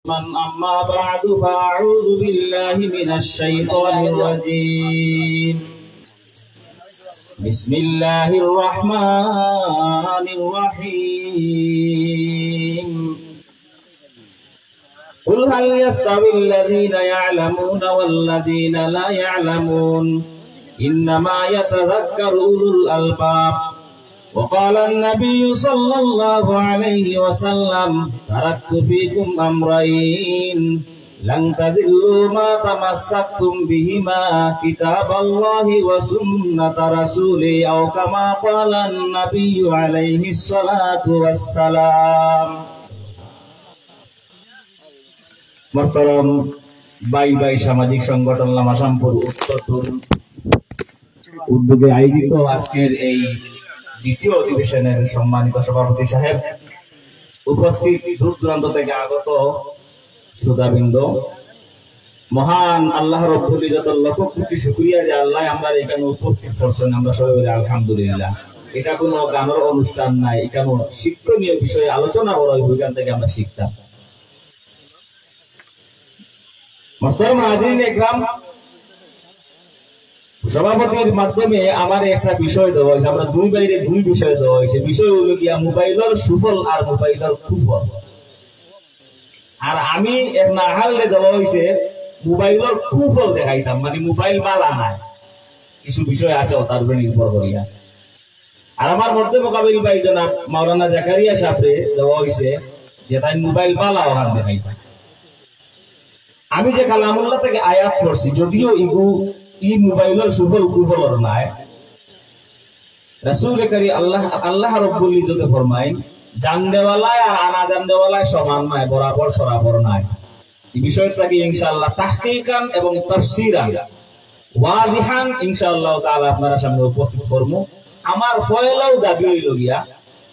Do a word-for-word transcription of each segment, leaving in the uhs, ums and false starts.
من أما بعد فأعوذ بالله من الشيطان الرجيم. بسم الله الرحمن الرحيم. قل هل يستوي الذين يعلمون والذين لا يعلمون إنما يتذكر أولو الألباب. وقال النبي صلى الله عليه وسلم: تركت فيكم أمرين لن تضلوا ما تمسكتم بهما كتاب الله وسنة رسوله، أو كما قال النبي عليه الصلاة والسلام. মোহতরম ভাই ভাই সামাজিক সংগঠন লামা শামপুর উত্তর উদ্যোগে আয়োজিত আজকের এই দ্বিতীয় অধিবেশনের সম্মানিত সভাপতি সাহেব, উপস্থিত দূর দূরান্ত থেকে আগত শ্রোতাবৃন্দ, মহান আল্লাহ রব্বুল ইজ্জতর লক্ষ কোটি শুকরিয়া যে আল্লাহ আমরা এখানে উপস্থিত করছেন। আমরা সবাই বলি আলহামদুলিল্লাহ। এটা কোনো গানের অনুষ্ঠান নাই, এখানে শিক্ষণীয় বিষয়ে আলোচনা করা হইব, এখান থেকে আমরা শিখতাম। মোহতরম হাজিরিন একরাম, সভাপতির মাধ্যমে আমার একটা বিষয় দেওয়া হয়েছে, আমরা দুই বাইরে দুই বিষয় দেওয়া হয়েছে। বিষয় হলো গিয়া মোবাইলর সুফল আর মোবাইলর কুফল। আর আমি এক নাহারলে দেওয়া হয়েছে মোবাইলর কুফল দেখাইতাম, মানে মোবাইল বালা নাই, কিছু বিষয় আছে ওটার উপরে নির্ভর করিয়া। আর আমার মধ্যে মোকাবিল ভাই জনাব মাওলানা জাকারিয়া সাহেবরে দেওয়া হয়েছে যে তাই মোবাইল বালা ওখান দেখাইতাম। আমি যে কালামুল্লাহ থেকে আয়াত পড়ছি, যদিও ইগু ই মোবাইলর সুফল কুফলর নাই, রাসূল করি আল্লাহ, আল্লাহ রব্বুল ইজ্জতে ফরমাইন, জাননেওয়ালায় আর আনা জাননেওয়ালায় সমান নাই, বরাবর সরাবর নাই। এই বিষয়টাকে ইনশাআল্লাহ তাহকিকান এবং তাফসিরান ওয়াজিহান ইনশাআল্লাহ তাআলা আপনারা সামনে উপস্থিত করমু। আমার পয়লাউ দাবি হইল গিয়া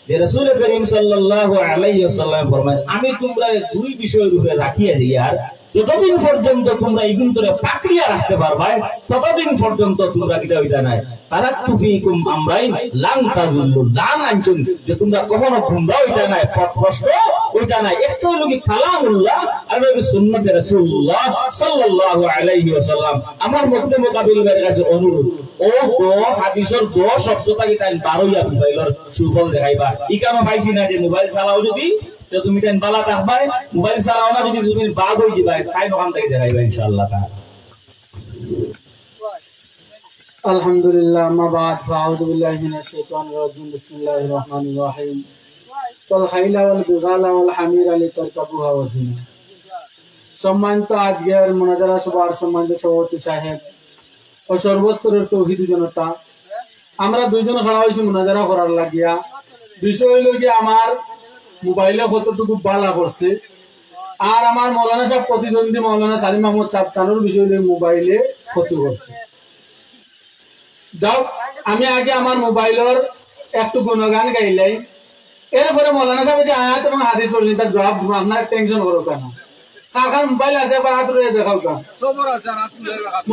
যে রাসূল করিম সাল্লাল্লাহু আলাইহি ওয়াসাল্লাম ফরমায়, "আমি তোমরা দুই বিষয়ের উপরে রাখিয়া দিয়ার, যতদিন পর্যন্ত তোমরা ইগুন্তরে পাকড়িয়া রাখতে পারবায়, ততদিন পর্যন্ত তোমরা কিতা হইতা নাই।" তারাক্তু ফিকুম আমরাইন লান তাযিল্লু, লান আনছইন যে তোমরা কখনো গুমরা হইতা নাই, পথভ্রষ্ট হইতা নাই। একটা হইল কি কালামুল্লাহ, আর হইল সুন্নতে রাসূলুল্লাহ সাল্লাল্লাহু আলাইহি ওয়াসাল্লাম। আমার মধ্যে মোকাবিল ভাইয়ের কাছে অনুরোধ, ও দ হাদিসর দ শব্দটা কি তাই বারোইয়া মোবাইলর সুফল দেখাইবা। ইকানো পাইছি না যে মোবাইল চালাও যদি, তো তুমি তাই বালা থাকবায়, মোবাইল চালাও না যদি তুমি বাদ হয়ে যাবায়, তাই ওখান থেকে দেখাইবা ইনশাআল্লাহ তাআলা। الحمد لله، أما بعد، فأعوذ بالله من الشيطان الرجيم، بسم الله الرحمن الرحيم. والخيل والبغال والحمير لتركبوها وزينة. সম্মানিত আজকের মুনাজারা সভার সম্মানিত সভাপতি সাহেব ও সর্বস্তরের তৌহিদি জনতা, আমরা দুইজন খাড়া হইছি মুনাজারা করার লাগিয়া। বিষয় হইল কি, আমার মোবাইলে কতটুকু বালা করছে, আর আমার মৌলানা সাহেব, প্রতিদ্বন্দ্বী মৌলানা সালিম মাহমুদ সাহেব, তানোর বিষয় হইল মোবাইলে ক্ষতি করছে। যাও, আমি আগে আমার মোবাইলর একটু গুণগান গাইলাই, এরপরে মৌলানা সাহেব যে আয়াত এবং হাদিস পড়ছেন, তার জবাব দিব। আপনারা টেনশন করো কেন? কার কার মোবাইল আছে, একবার হাত উঠে দেখাও তো।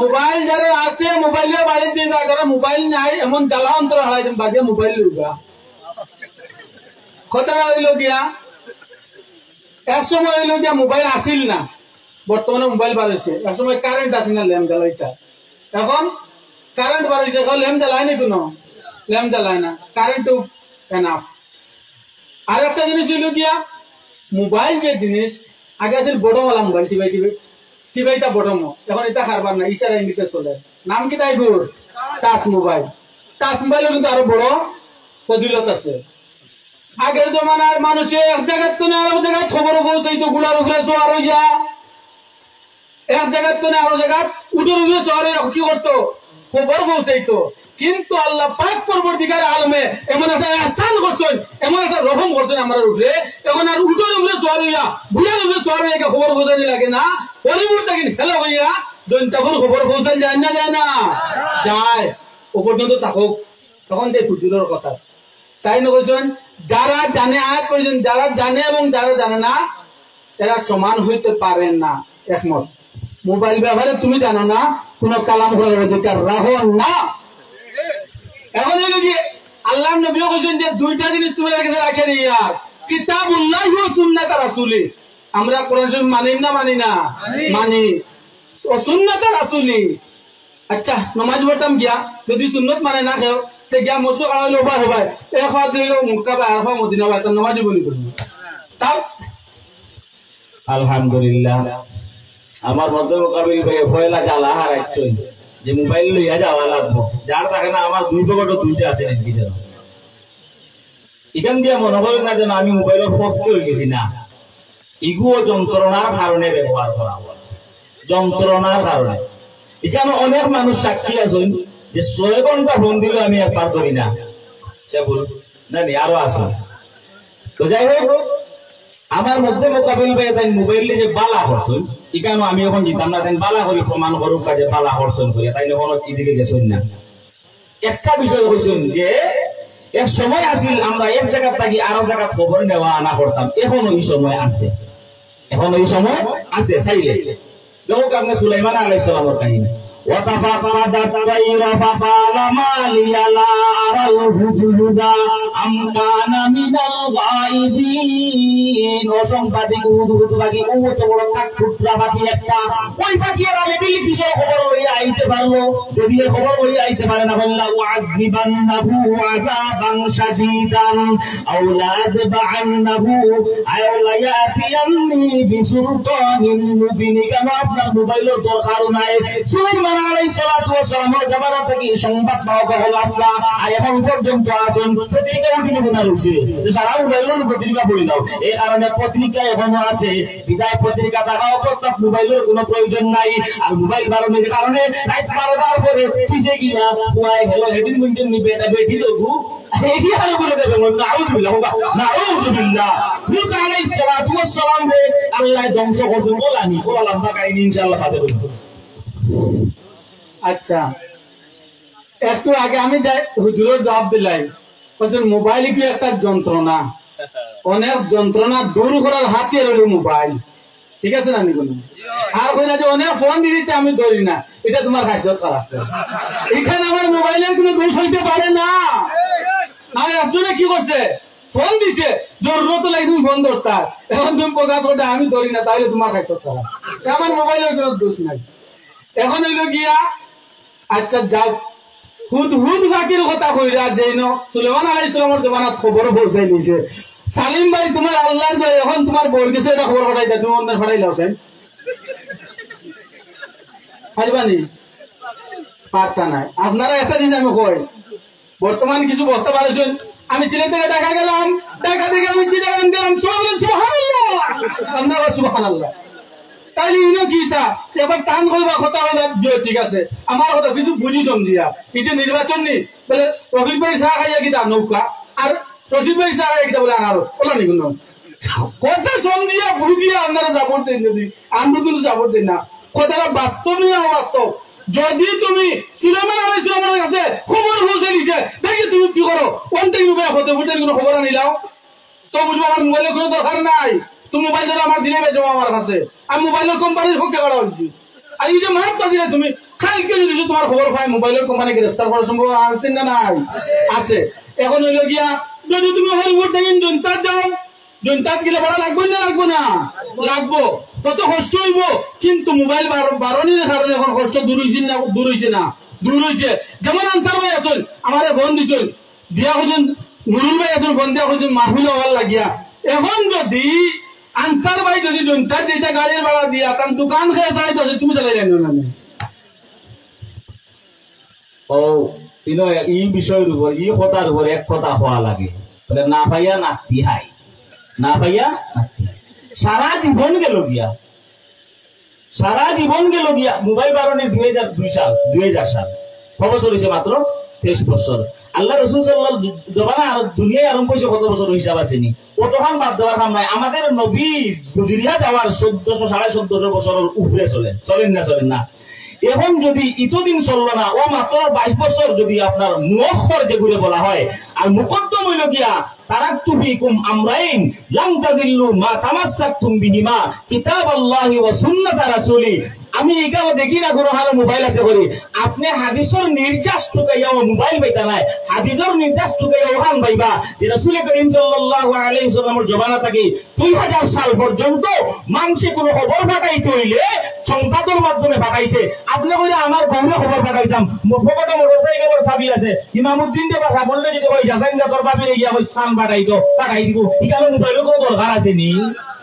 মোবাইল যারা আছে, মোবাইলে বাড়ি দিবা, যারা মোবাইল নাই, এমন জ্বালা অন্তর হারাই দিন, বাদে মোবাইল লইবা। কথাটা হইল গিয়া, এক সময় হইল গিয়া মোবাইল আসিল না, বর্তমানে মোবাইল বার হইছে। এক সময় কারেন্ট আসিল না, ল্যাম্প জ্বালাইতা। এখন কারেন্ট বার হইছে, এখন ল্যাম্প জ্বালায় নি কোনো, ল্যাম্প জ্বালায় না, কারেন্ট তো এনাফ। আর একটা জিনিস হইল গিয়া, মোবাইল যে জিনিস, আগে আছিল বটমওয়ালা মোবাইল, টিপাই টিপাই, টিপাইতা বটম, এখন এটা কারবার না, ইশারা ইঙ্গিতে চলে। নাম কি তাই গুর? Touch mobile. টাচ মোবাইলও কিন্তু আরো বড় ফজিলত আছে। আগের জমানার মানুষে এক জায়গার তো আরো জায়গায় খবর পৌঁছাইতো, গুড়ার উপরে সোয়ার হইয়া, এক জায়গার তো আরো জায়গাত উটের উপরে সোয়ার হইয়া কি করতো? খবর পৌঁছাইতো। কিন্তু আল্লাহ পাক পরবর্তীকার আলমে এমন একটা এহসান করছেন, এমন একটা রহম করছেন আমার উপরে। এখন আর উটের উপরে সোয়ার হইয়া, গুড়ার উপরে সোয়ার হইয়া খবর পৌঁছানি লাগে না। পরিবর্তে কিন্তু হেলা হইয়া জৈন্তাপুর খবর পৌঁছান যায় না, যায় না? যায়। ও পর্যন্ত থাকুক। তখন যে হুজুরের কথা, তাই না কইছেন, যারা জানে, আয়াত কইছেন, যারা জানে এবং যারা জানে না, এরা সমান হইতে পারে না। একমত। মোবাইল ব্যাপারে তুমি জানো না, কোনো কালাম করার অধিকার রাখো না। এখন এই যে আল্লাহর নবীও কইছেন যে দুইটা জিনিস তুমি কাছে রাখে নিয়ে আর, কিতাবুল্লাহ ও সুন্নাত রাসূলি। আমরা কোরআন শরীফ মানি না, মানি না? মানি। মানি। ও সুন্নতে রাসুলি। আচ্ছা, নমাজ পড়তাম গিয়া, যদি সুন্নত মানে না কেউ, তে গিয়া মসজিদো খাড়া অইলে হবায় হবায়। এক পাও দিল মক্কা বা আর এক পাও মদিনা বা, তার নমাজই বলি করি। তাও আলহামদুলিল্লাহ, আমার মধ্যে মোকাবিল ভাই পয়লা জ্বালা হারাইছইন যে মোবাইল লইয়া যাওয়া লাগবো। যার থাকে না, আমার দুই পকেটো দুইটা আছে নাকি যেন। ইখান দিয়া মনে করেন না যেন আমি মোবাইলর পক্ষে অই গেছি, না। ইগুও যন্ত্রণার কারণে ব্যবহার করা অয়, যন্ত্রণার কারণে। ইখানো অনেক মানুষ সাক্ষী আছইন যে ছয় ঘন্টা ফোন দিলেও আমি একবার ধরি না। সে বল, জানি আরো আছে। তো যাই হোক, আমার মধ্যে মোকাবিল ভাই তাইন মোবাইল লইয়া যে বালা করছইন, ইখানো আমি অখন দিতাম না, তাইন বালা করি প্রমাণ করুক যে বালা করছইন করিয়া, তাইন অখনো ইদিকে গেছইন না। একটা বিষয় কইছইন যে এক সময় আছিল আমরা এক জাগাত থাকি আরো জাগাত খবর নেওয়া আনা করতাম, অখনো ই সময় আছে, অখনো ই সময় আছে। চাইলে দেখো আপনি সুলাইমান আলাইহিস সালামর কাহিনী। وتفقد الطير فقال ما لي لا أرى الهدهد أم كان من الغائبين। ও সাংবাদিক, হুদহুদ পাখি, অত বড় কাঠঠুকরা পাখি একটা, ওই পাখি আর আমি বিলি কিসের খবর লইয়া আইতে পারলো? যদি এ খবর লইয়া আইতে পারে না, বললা, لأعذبنه عذابا شديدا أو لأذبحنه أو ليأتيني بسلطان مبين। কেন আপনার মোবাইলর দরকারও নাই। সুলাইমান আলাইহিস সালাতু ওয়াস সালামর জামানা থাকি সংবাদ বাহক অকল আছলা, আর অখন পর্যন্ত আছইন। পত্রিকা উঠি গেছে না রুখছে, তো সারা মোবাইলর পত্রিকা পড়ি দাও। এই কারণে পত্রিকা অখনো আছে, বিদায় পত্রিকা থাকা অবস্থা মোবাইলর কোনো প্রয়োজন নাই। আর মোবাইল বারনির কারণে রাইত বারোটার পরে পিছে গিয়া ফুয়ায় গেল, হেদিন গুঞ্জন নিবে, এটা বেটি দেবু, এই আর বলে দেবে, নাউজুবিল্লাহ, নাউজুবিল্লাহ। লূত আলাইহিস সালাতু ওয়াস সালাম রে আল্লাহ ধ্বংস করছইন, বলানি, বলা লম্বা কাহিনী ইনশাআল্লাহ বাদে বলবো। আচ্ছা, একটু আগে আমি যাই, হুজুরের জবাব দিলাই, বলছেন মোবাইল কি একটা যন্ত্রণা, অনেক যন্ত্রণা দূর করার হাতিয়ার হলো মোবাইল। ঠিক আছে না, নিগুন? আর কইলা যে অনেক ফোন দিতে আমি ধরি না, এটা তোমার খাসিয়ত খারাপ। এখানে আমার মোবাইলের কোনো দোষ হইতে পারে না। না, একজনে কি করছে, ফোন দিছে, জরুরত লাগে তুমি ফোন ধরতা, এখন তুমি প্রকাশ করতে আমি ধরি না, তাহলে তোমার খাসিয়ত খারাপ। তা আমার মোবাইলের কোনো দোষ নাই। এখন হইল গিয়া, আচ্ছা যাও, হুদহুদ পাখির কথা কইরা যেইন সুলেমান আলাইহিস সালামর জমানাত খবর পৌঁছাই দিছে। সালিম ভাই, তোমার আল্লাহর দয়া, এখন তোমার বউর গেছে এটা খবর পাঠাই দেয়, তুমি অন্য পাঠাই লাও, সাইন। পারবানি? পারতা নাই। আপনারা একটা জিনিস আমি কই, বর্তমান কিছু বক্তা বাড়াইছেন, আমি সিলেট থেকে ঢাকা গেলাম, ঢাকা থেকে আমি চিটাগাং গেলাম, সবাই বলে, "সুবহানাল্লাহ।" আপনারা সুবহানাল্লাহ। তাইলে ইনো কিতা? এবার তান কইবা, কথা কইবা, জি, ঠিক আছে। আমার কথা কিছু বুঝি সমঝিয়া। ইটা নির্বাচন নি? বলে, "রফিক ভাই চা খাইয়া কিতা নৌকা? আর রশিদ ভাই চা খাইয়া কিতা?" বলে, "আনারস।" ওলা নি কোনো? কথা সমঝিয়া, বুঝিয়া আপনারা support দেন যদি, আমরা কিন্তু support দেন না। কথাটা বাস্তব নি না অবাস্তব? যদি তুমি সুলেমান আলাইহিস সালামের কাছে খবর পৌঁছে দিছে, দেখি তুমি কি করো? ওন থেকে উপায় হতে ফুটে কোনো খবর আনিলাও? তো বুঝবো আমার মোবাইলের কোনো দরকার নাই। তুমি মোবাইল ধরো আমার দিলে বেজো আমার কাছে। আমি মোবাইলের কোম্পানির পক্ষে করা হয়েছি। আর এই যে মাত বাজিলে তুমি কালকে যদি তোমার খবর পায় মোবাইলের কোম্পানি গ্রেফতার করার সম্ভব আছে না নাই? আছে। এখন হইল গিয়া, যদি তুমি হলিউড দেখেন জনতাত যাও, জনতাত গেলে ভাড়া লাগবে না লাগবে না? লাগবো। কত কষ্ট হইব, কিন্তু মোবাইল বার-, বারনির কারণে এখন কষ্ট দূর হইছে না, দূর হইছে না? দূর হইছে। যেমন আনসার ভাই আছেন, আমারে ফোন দিছেন, দিয়া কইছেন, নুরুল ভাই এখন ফোন দিয়া কইছেন মাহফিল হওয়ার লাগিয়া। এখন যদি আনসার ভাই যদি জনতাত যেটা গাড়ির ভাড়া দিয়া, তার দোকান খেয়ে চালাই দশ, তুমি চালাই জানো না নি? ও, ইনো এই বিষয়ের উপর, এই কথার উপর এক কথা হওয়া লাগে। বলে, "না পাইয়া নাতি হাই, না পাইয়া নাতি হাই।" সারা জীবন গেল গিয়া। সারা জীবন গেল গিয়া। মোবাইল বারনির দুই হাজার দুই সাল, দুই হাজার সাল। কত বছর হইছে? মাত্র তেইশ বছর। আল্লাহ রসুল সাল্লাল্লাহু আলাইহি ওয়াসাল্লাম জমানা আর দুনিয়ায় আরম্ভ হইছে কত বছর হিসাব আছে নি? অতখান বাদ দেওয়ার কাম নাই। আমাদের নবী গুজরিয়া যাওয়ার চোদ্দশো, সাড়ে চোদ্দশো বছরের উপরে চলে, চলেন না, চলেন না? এখন যদি ইতদিন চলল না, ও মাত্র বাইশ বছর যদি আপনার মুআখখর যেগুলো বলা হয়, আর মুকদ্দম হইল গিয়া, "তারাকতু ফিকুম আমরাইন লান তাদিল্লু মা তামাসসাকতুম বিহিমা কিতাবাল্লাহি ওয়া সুন্নাতা রাসূলি।" আমি ইখানো দেখি না কোনো হানো মোবাইল আছে করি। আপনে হাদিসর নির্যাস টুকাইয়াও মোবাইল পাইতা নায়, হাদিসর নির্যাস টুকাইয়াও অখান পাইবা যে রাসূলে করিম সাল্লাল্লাহু আলাইহি সাল্লামর জমানা থাকি দুই হাজার সাল পর্যন্ত মানষে কোনো খবর পাঠাইতে অইলে সংবাদর মাধ্যমে পাঠাইছে। আপনে কইরা আমার বউরে খবর পাঠাইতাম, ম-, পকেটো মোটরসাইকেলর চাবি আছে, ইমামুদ্দিনরে বা সাবলরে যদি কই, "যা, যাইন যা, তোর ভাবিরে গিয়া কইস, খান পাঠাইতো", পাঠাই দিবো। ইখানো মোবাইলর কোনো দরকার আছে নি?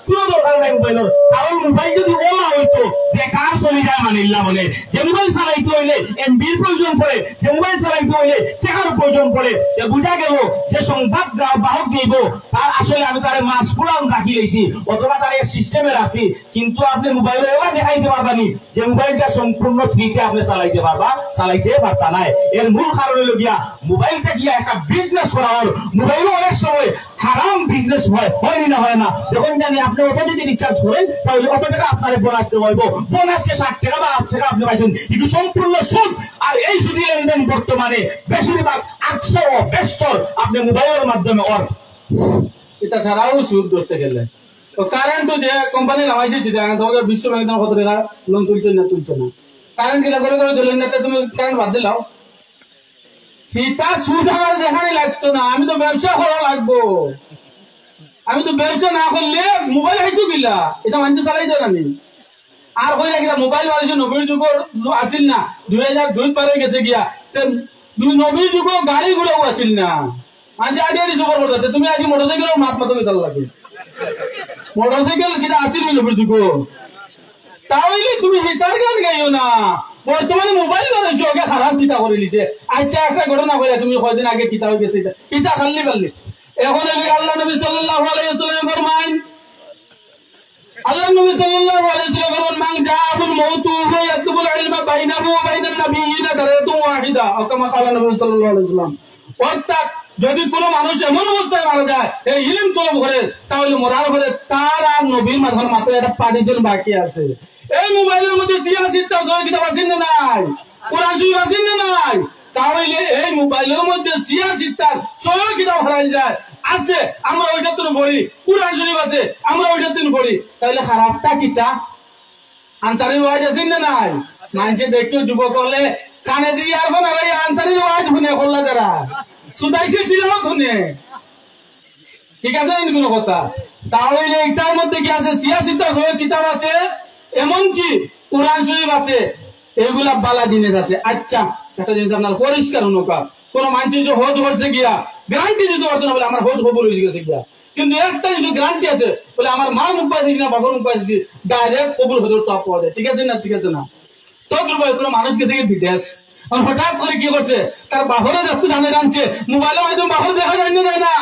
কোনো দরকার নাই মোবাইলর। কারণ মোবাইল যদি অলা অইতো, বেকার চলি যায় মানিল্লা বলে। যে মোবাইল চালাইতে অইলে এমবির প্রয়োজন পড়ে, যে মোবাইল চালাইতে অইলে টেকার প্রয়োজন পড়ে। এ বুঝা গেল যে সংবাদ গ্রা-, বাহক যাইবো, তার আসলে আমি তারে মাস পুরান রাখি লইছি, অথবা তার এক সিস্টেমে রাখছি, কিন্তু আপনে মোবাইলো এবার দেখাইতে পারবা নি যে মোবাইলটা সম্পূর্ণ ফ্রিতে আপনে চালাইতে পারবা, চালাইতে পারতা নায়। এর মূল কারণ অইলো গিয়া মোবাইলটা গিয়া একটা বিজনেস করা অর। মোবাইলো অনেক সময় হারাম বিজনেস হয়, হয় নি না, হয় না? দেখুন জানি আপনে অত যদি রিচার্জ করেন, তাহলে অত টেকা আপনারে বোনাস দেওয়া অইবো, বোনাসে ষাট টেকা বা আট টেকা আপনে পাইছেন, কিন্তু সম্পূর্ণ সুদ। আর এই সুদি লেনদেন বর্তমানে বেশিরভাগ আটশো বেস্তর আপনে মোবাইলর মাধ্যমে অর। ইটা ছাড়াও সুদ ধরতে গেলে তো কারেন্টও যে কোম্পানি লাগাইছে, যদি আগে তোমাদের বিশ্ব ব্যাংক তোমার কত টাকা লোন তুলছে না, তুলছে না, কারেন্ট কিনা করে করে দিলেন না, তে তুমি কারেন্ট বাদ দিলাও। হিতা সুদ আমার দেখানি লাগতো না, আমি তো ব্যবসা করা লাগবো। আমি তো ব্যবসা না করলে মোবাইল আইতো কিলা, ইটা মানষে চালাই দেয় না নি। আর কইরা কিতা মোবাইল বাড়িছে নবীর যুগর আছিল না, দুই হাজার দুই পারে গেছে গিয়া। তে দুই নবীর যুগর গাড়ি ঘোড়াও আছিল না। আজ আগে আগে সফর করতে, তুমি আজ মোটরসাইকেলর মাত মাতো কিতার লাগে? মোটরসাইকেল কিতা আছিল নবীর যুগ? তাহলে তুমি হিতার গান গাইও না। বর্তমানে মোবাইল বাড়িছে, ওকে খারাপ কিতা করে লিছে। আচ্ছা, একটা ঘটনা কইরা, তুমি কয়দিন আগে কিতা হয়ে গেছে ইটা? ইটা খাল্লি পাল্লি। এখন এই আল্লাহ নবী সাল্লাল্লাহু আলাইহি ওয়াসাল্লাম ফরমান, আল্লাহ নবী সাল্লাল্লাহু আলাইহি ওয়াসাল্লাম বলেন, "মান জাআহুল মাউতু ওয়া হুয়া ইয়াতলুবুল ইলমা বাইনাহু ওয়া বাইনান নাবিয়্যিনা দারাজাতুন ওয়াহিদা", আও কামা ক্বালা নবী সাল্লাল্লাহু আলাইহি ওয়াসাল্লাম। অর্থাৎ যদি কোনো মানুষ এমন অবস্থায় মারা যায়, এই ইলম তলব করে, তাহলে মরার পরে তার আর নবীর মাঝখানে মাত্র একটা পার্টিশন বাকি আছে। এই মোবাইলের মধ্যে ছিয়াশিটা ছয় কিতাব আছে না নাই? কোরআন শরীফ আছে না নাই? তাহলে এই মোবাইলের মধ্যে ছিয়াশিটা ছয় কিতাব হারাই যায়, আছে, আমরা ওইটা তো পড়ি, কোরআন শরীফ আছে, আমরা ওইটা তো পড়ি, তাহলে খারাপটা কিতা? আনসারির ওয়াজ আছে না নাই? মানষে দেখতো যুবক হলে কানে দিয়ে ইয়ারফোন আর এই আনসারির ওয়াজ হুনে করলা তারা। সুদাইসে তিলাওয়াত হুনে। ঠিক আছে না কোনো কথা? তাহলে এইটার মধ্যে কি আছে? ছিয়াশিটা ছয় কিতাব আছে, এমনকি কোরআন শরীফ আছে, এগুলা বালা জিনিস আছে। আচ্ছা, একটা জিনিস আপনার পরিষ্কার হনুকা, কোনো মানষে যে হজ করছে গিয়া গ্যারান্টি দিতে পারতো না বলে আমার হজ কবুল হয়ে গেছে গিয়া, কিন্তু একটা কিছু গ্যারান্টি আছে বলে আমার মার মুখ পাইছি কিনা বাবার মুখ পাইছি, ডাইরেক্ট কবুল হজর সওয়াব পাওয়া যায়। ঠিক আছে না? ঠিক আছে না? তদ্রুপ কোনো মানুষ গেছে কি বিদেশ, আর হঠাৎ করে কি করছে, তার বাপরে দেখতে জানে জানছে, মোবাইলের মাধ্যমে বাপরে দেখা যায় না, যায় না?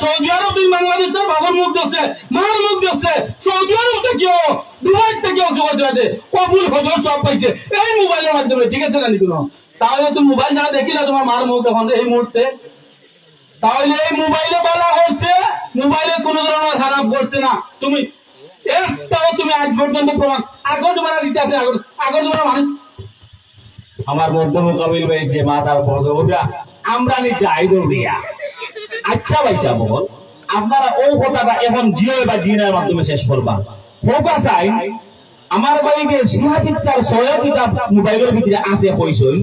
সৌদি আরব দিন বাংলাদেশ তার বাবার মুখ দেখছে, মার মুখ দেখছে, সৌদি আরব থেকে কেউ, দুবাই থেকে কেউ জোগাড় করে কবুল হজর সওয়াব পাইছে এই মোবাইলের মাধ্যমে। ঠিক আছে না? কোনো তাহলে তুমি মোবাইল ছাড়া দেখিলা তোমার মার মুখ এখন এই মুহূর্তে? তাহলে এই মোবাইলে বালা করছে, মোবাইলে কোনো ধরনের খারাপ করছে না। তুমি একটাও তুমি আজ পর্যন্ত প্রমাণ, আগর জমানার ইতিহাসে আগর, আগর জমানার মানুষ। আমার মধ্যম কাবিল ভাই যে মাতার বড় ওরা, আমরা নি যাই দৌড়িয়া। আচ্ছা ভাই সাহেব, বল, আপনারা ও কথাটা এখন জিও বা জিনার মাধ্যমে শেষ করবা। হোক আসাই, আমার বাড়িতে ছিয়াশিটা ছয় কিতাব মোবাইলের ভিতরে আছে কইছইন।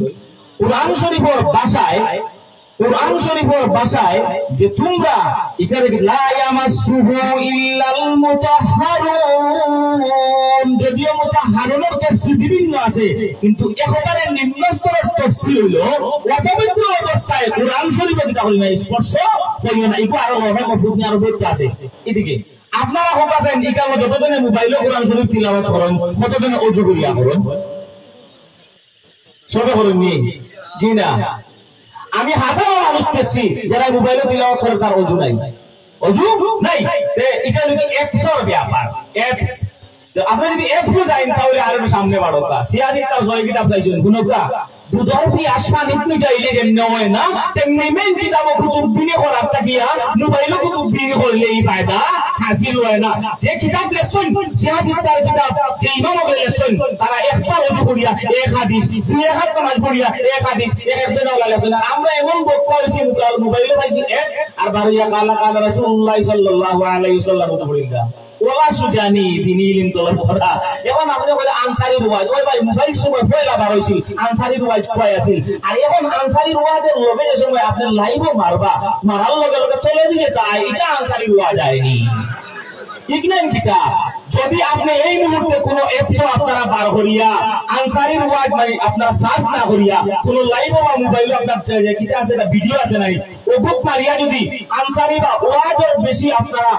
কোরআন শরীফের ভাষায়, কোরআন শরীফের ভাষায় যে তোমরা এখানে লা ইয়ামাসসুহু ইল্লাল মুতাহহারুন, যদিও মুতাহহারুনের তফসির বিভিন্ন আছে, কিন্তু একেবারে নিম্ন স্তরের তফসির হইল অপবিত্র অবস্থায় কোরআন শরীফে কিতা করি না, স্পর্শ করিও না। এগুলো আরো অনেক অভ্যুত আরো বইতে আছে। এদিকে আপনারা হোক আছেন, ইকাল যতজনে মোবাইলে কোরআন শরীফ তিলাওয়াত করেন, কতজনে অজু করিয়া করেন? সবে করেন নি? জি না। আমি হাজারো মানুষ দেখছি যারা মোবাইলে তিলাওয়াত করে, তার অজু নাই, অজু নাই। তে এটা নাকি অ্যাপসর ব্যাপার, অ্যাপস। তো আপনি যদি অ্যাপসে যাইন তাহলে আরো সামনে বাড়োকা। সিয়াসিত তার ছয় কিতাব চাইছেন, হুনকা। দুধর পিয়াস পানিত মিটাইলে যেমনে হয় না, তেমনি মেইন কিতাবও কুতুববিনি করার থাকিয়া মোবাইলও কুতুববিনি করলে এই ফায়দা হাসিল হয় না। যে কিতাব লেখছেন, সিরাজ ইফতার কিতাব, যে ইমাম হকলে লেখছেন, তারা একবার অজু করিয়া এক হাদিস, দুই রাকাত নামাজ পড়িয়া এক হাদিস, এক একজনে ওলা লেখছেন। আর আমরা এমন বক্কা হইছি, মোবাইল, মোবাইলও পাইছি এক, আর বারইয়া কালা কালা রাসূলুল্লাহ সাল্লাল্লাহু আলাইহি ওয়াসাল্লাম অজু করিয়া। ওলা সুজানি দিনি ইলিম তলব করা। এখন আপনে কইলে আনসারির ওয়াজ, ওই ভাই মোবাইল সময় পয়লা বার হইছিল, আনসারির ওয়াজ কয় আছিল। আর এখন আনসারির ওয়াজর লগে যে সময় আপনে লাইভও মারবা, মারার লগে লগে তলে দিকে তাই, এটা আনসারির ওয়াজ আয়নি। ইগনাইন কিতা? যদি আপনে এই মুহূর্তে কোনো অ্যাপস আপনারা বার করিয়া, আনসারির ওয়াজ মানে আপনারা সার্চ না করিয়া, কোনো লাইভও বা মোবাইলও আপনার যে কিতা আছে, এটা ভিডিও আছে নাই, ওগুত মারিয়া যদি আনসারি বা ওয়াজর বেশি আপনারা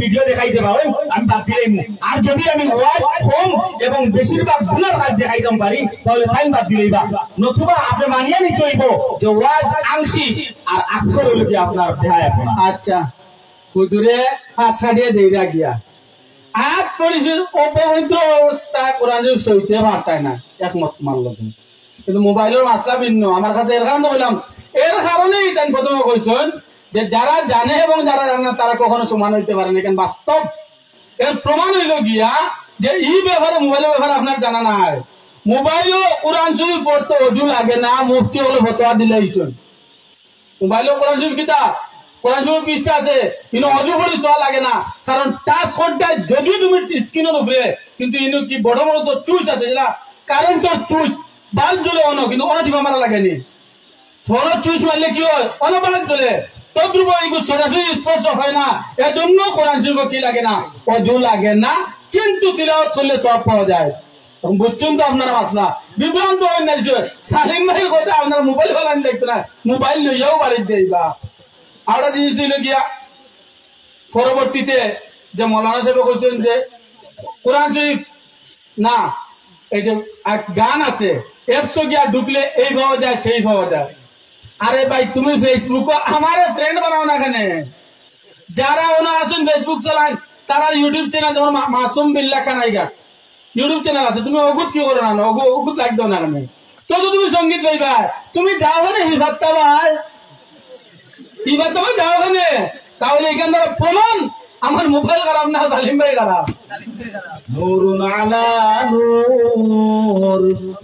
ভিডিও দেখাইতে পারেন, আমি বাদ দিলাইমু। আর যদি আমি ওয়াজ কম এবং বেশিরভাগ গুনার কাজ দেখাইতাম পারি, তাহলে তাইন বাদ দিলাইবা। নতুবা আপনে মানিয়া নিতে হইব যে ওয়াজ আংশিক আর আক্ষর হইল কি আপনার দেহায় আপনার। আচ্ছা, হুজুরে ফাঁস কাটিয়ে দেই রাখিয়া। আর পরিচিত অপবিত্র অবস্থা কোরআন শরীফ সইতে পারতায় না, একমত মানল তুমি। কিন্তু মোবাইলর মাসলা ভিন্ন। আমার কাছে এর কারণে কইলাম, এর কারণেই তাই প্রথমে কইছেন যে যারা জানে এবং যারা জানে না, তারা কখনো সমান হইতে পারে না। এখানে বাস্তব এর প্রমাণ হইল গিয়া যে এই ব্যাপারে, মোবাইলর ব্যাপারে আপনার জানা নাই। মোবাইলও কোরআন শরীফ পড়তে অজু লাগে না, মুফতি হলে ফতোয়া দিলে হইছেন। মোবাইলও কোরআন শরীফ কিতা, কোরআন শরীফ পৃষ্ঠা আছে, ইনো অজু করে চোয়া লাগে না, কারণ টাচ কোডটা যদিও তুমি স্ক্রিনের উপরে, কিন্তু ইনো কি বড় বড় তো চুইচ আছে, যেটা কারেন্টর চুইচ, বাল্ব জ্বলে অনো, কিন্তু অনো টিপা মারা লাগেনি। ফরজ চুইচ মারলে কি হয়? অনো বাল্ব জ্বলে। তদ্রূপ এইগু সরাসরি স্পর্শ হয় না, এজন্য কোরআন শরীফ কি লাগে না, অজু লাগে না, কিন্তু তিলাওয়াত করলে সওয়াব পাওয়া যায়। এখন বুঝছেন তো আপনারা মাসলা? বিভ্রান্ত হইন না যে সালিম ভাইর কথা আপনারা মোবাইল ফালান দেখতো না, মোবাইল লইয়াও বাড়িত যাইবা। আরো জিনিস হইল গিয়া, পরবর্তীতে যে মৌলানা সাহেব কইছেন যে কোরআন শরীফ না, এই যে এক গান আছে, অ্যাপসও গিয়া ঢুকলে এই পাওয়া যায়, সেই পাওয়া যায়। আরে ভাই, তুমি ফেসবুকও আমারে ফ্রেন্ড বানাও না কেনে? যারা ওনা আছেন ফেসবুক চালান, তারার ইউটিউব চ্যানেল যেমন মা-, মাসুম বিল্লাহ কানাইঘাট ইউটিউব চ্যানেল আছে, তুমি অগুত কি করো না, অগু-, অগুত লাইক দাও না কেনে? তো তো তুমি সঙ্গীত গাইবা, তুমি যাও কেনে হিফাত্তা ভাই? হিফাত্তা ভাই যাও কেনে? তাহলে এখান দ্বারা প্রমাণ আমার মোবাইল খারাপ না, সালিম ভাই খারাপ। نور على نور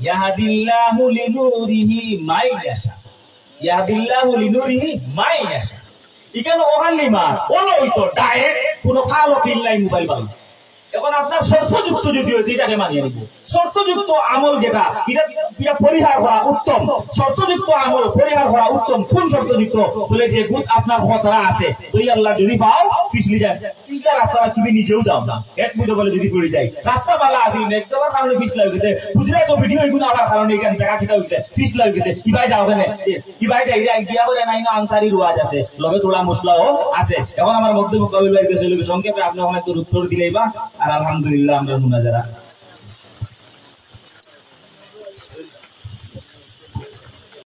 يهدي الله لنوره من يشاء। يهدي الله لنوره من يشاء। এখানে ওহান নিমা, ওলো হইতো ডাইরেক্ট কোনো কালো কিল্লাই মোবাইল বানানো। এখন আপনার শর্তযুক্ত যদি হইতো, এটাকে মানিয়ে নিব। শর্তযুক্ত আমল যেটা, এটা, এটা পরিহার করা উত্তম। শর্তযুক্ত আমল পরিহার করা উত্তম। কোন শর্তযুক্ত? বলে যে গুত আপনার খতরা আছে, তুই আল্লাহ যদি পাও, পিছলি যায়। পিছলা রাস্তা বা তুমি নিজেও যাও না। এক মিনিট বলে যদি পড়ে যাই, রাস্তা বালা আসিল না, একদম কারণে পিছলা হয়ে গেছে। বুঝলে তো ভিডিও এগুলো আবার কারণে এখানে জায়গা কিতা হয়ে গেছে, পিছলা হয়ে গেছে। ইবাই যাও কেনে? ইবাই যাই, যাই, গিয়া করে নাই না, আনসারি রুয়াজ আছে, লগে থোড়া মশলাও আছে। এখন আমার মধ্যে মুকাবিল ভাইয়ের কাছে লগে সংক্ষেপে আপনি ওখানে তো উত্তর দিলেই বা, আর আলহামদুলিল্লাহ আমরা মুনাজারা।